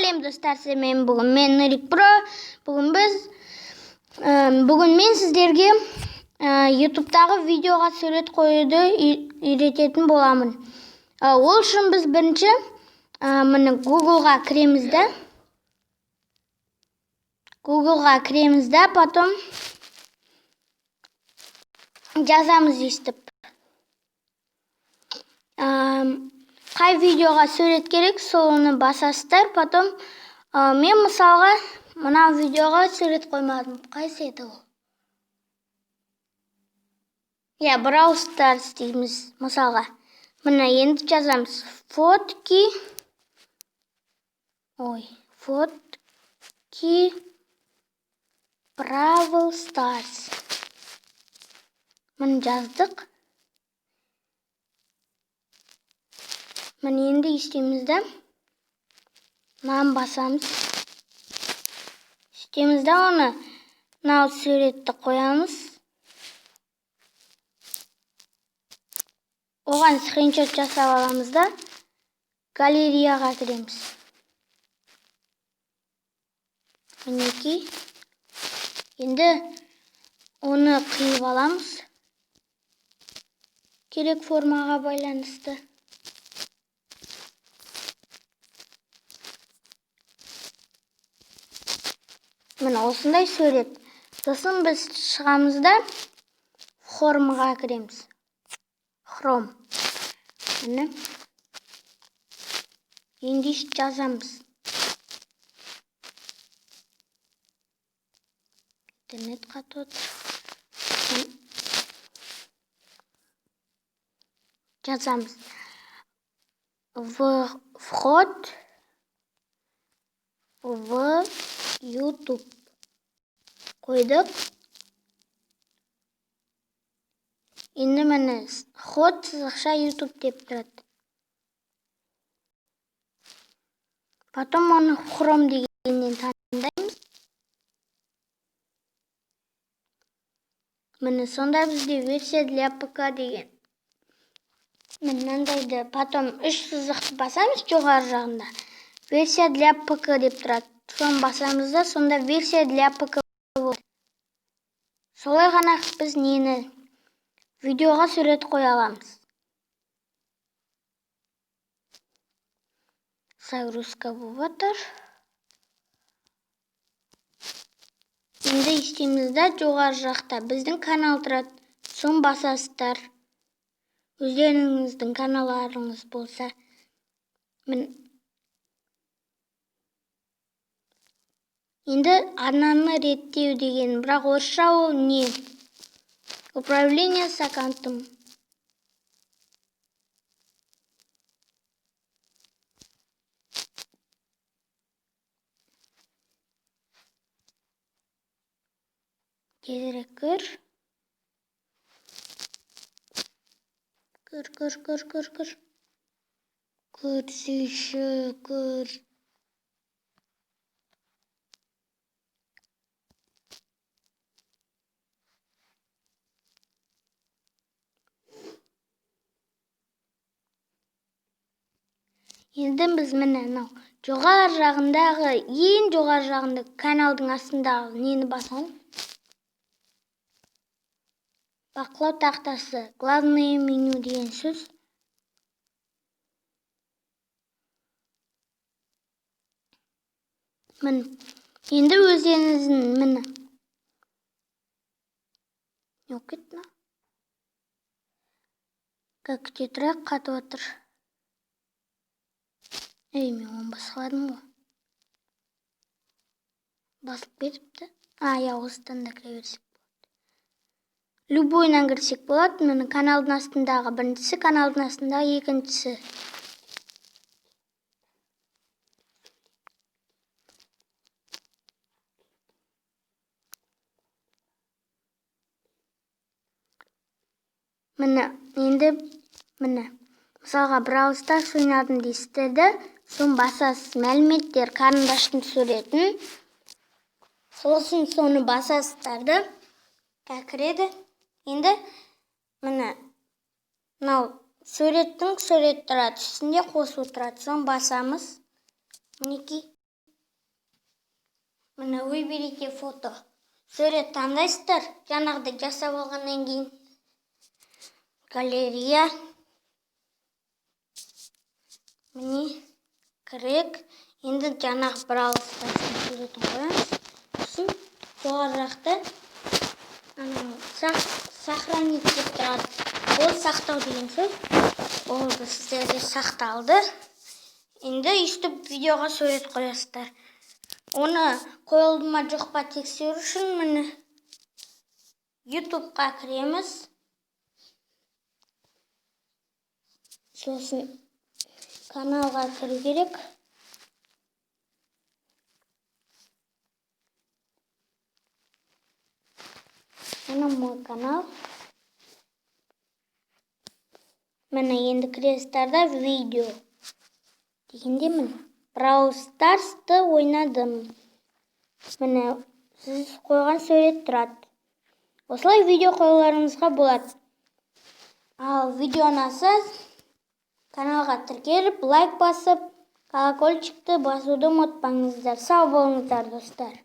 Сәлем, достар! Сіздермен бүгін мен, Нурик Про. Бүгін біз бүгін мен сіздерге Ютубтағы видеоға сурет қоюды үйрететін боламын. Ол үшін біз бірінші міне, Гуглға кіреміз да. Гуглға кіреміз да, потом жазамыз өйстіп. Қай видеоға сурет керек, соны басасыздар. Потом мен, мысалға, мына видеоға сурет қоймадым. Қайсы еді ол? Иә, Brawl Stars дейміз, мысалға. Міне, енді жазамыз. Фотки. Ой, фотки Brawl Stars. Міне, жаздық. Міне, енді істейміз да. Мынаны басамыз. Істейміз да, оны мынау суретті қоямыз. Оған скриншот жасап аламыз да, галереяға кіреміз. Мінекей. Енді оны қиып аламыз. Керек формаға байланысты. Міне, осындай сурет. Сосын біз шығамыз да, Хромға кіреміз. Хром. Міне. Енді жазамыз. Интернет қатып отыр. Жазамыз. Вход в YouTube. Қойдық. Енді, міне, вход сызықша YouTube деп тұрады. Потом оны Chrome дегеннен таңдаймыз. Міне, сонда бізде версия для ПК деген. Міне, мынандайды потом үш сызықты басамыз жоғары жағында. Версия для ПК деп тұрады. Соны басамыз да, сонда версия для ПК болады. Солай ғана біз нені видеоға сурет қоя аламыз. Загрузка болып жатыр. Енді істейміз да, жоғары жақта біздің канал тұрады. Соны басасыздар. Өздеріңіздің каналдарыңыз болса. Міне. Енді арнаны реттеу деген, бірақ орысша ол не? Управление с аккаунтом. Тезірек кір. Кір, кір, кір, кір, кір. Кірсейші, кір. Енді біз, міне, мынау жоғары жағындағы, ең жоғары жағында каналдың астындағы нені басамыз? Бақылау тақтасы, главное меню деген сөз. Міне, енді өздеріңіздің, міне. Не болып кетті мынау? Как күте тұрайық, қатып отыр. Ей, мен оны басқаладым ғой. Басылып кетіпті. А, иә, осыдан да кіре берсек болады. Любойынан кірсек болады. Міне, каналдың астындағы біріншісі, каналдың астындағы екіншісі. Міне, енді, міне. Мысалға, Brawl Stars ойнадым дейсіздер де, соны басасыз. Мәліметтер, қарындаштың суретін. Сосын соны басасыздар да, кіреді. Енді, міне, мынау суреттің сурет тұрады, үстінде қосу тұрады. Соны басамыз. Мінекей. Міне, «Выберите фото», сурет таңдайсыздар. Жаңағыдай жасап алғаннан кейін галерея, міне, кірейік. Енді жаңағы Бравл Старстың суретін қоямыз. Сосын жоғары жақта анау «Сохранить» деп тұрады. Ол сақтау деген сөз. Ол сіздерде сақталды. Енді өйстіп видеоға сурет қоясыздар. Оны қойылды ма, жоқ па, тексеру үшін, міне, Ютубқа кіреміз. Сосын каналға кіру керек. Міне, «Мой канал». Міне, енді кіресіздер да, «Видео» дегенде, міне, Бравл Старсты ойнадым. Міне, сіз қойған сурет тұрады. Осылай видео қоюларыңызға болады. Ал видео ұнаса, каналға тіркеліп, лайк басып, колокольчикті басуды ұмытпаңыздар. Сау болыңыздар, достар!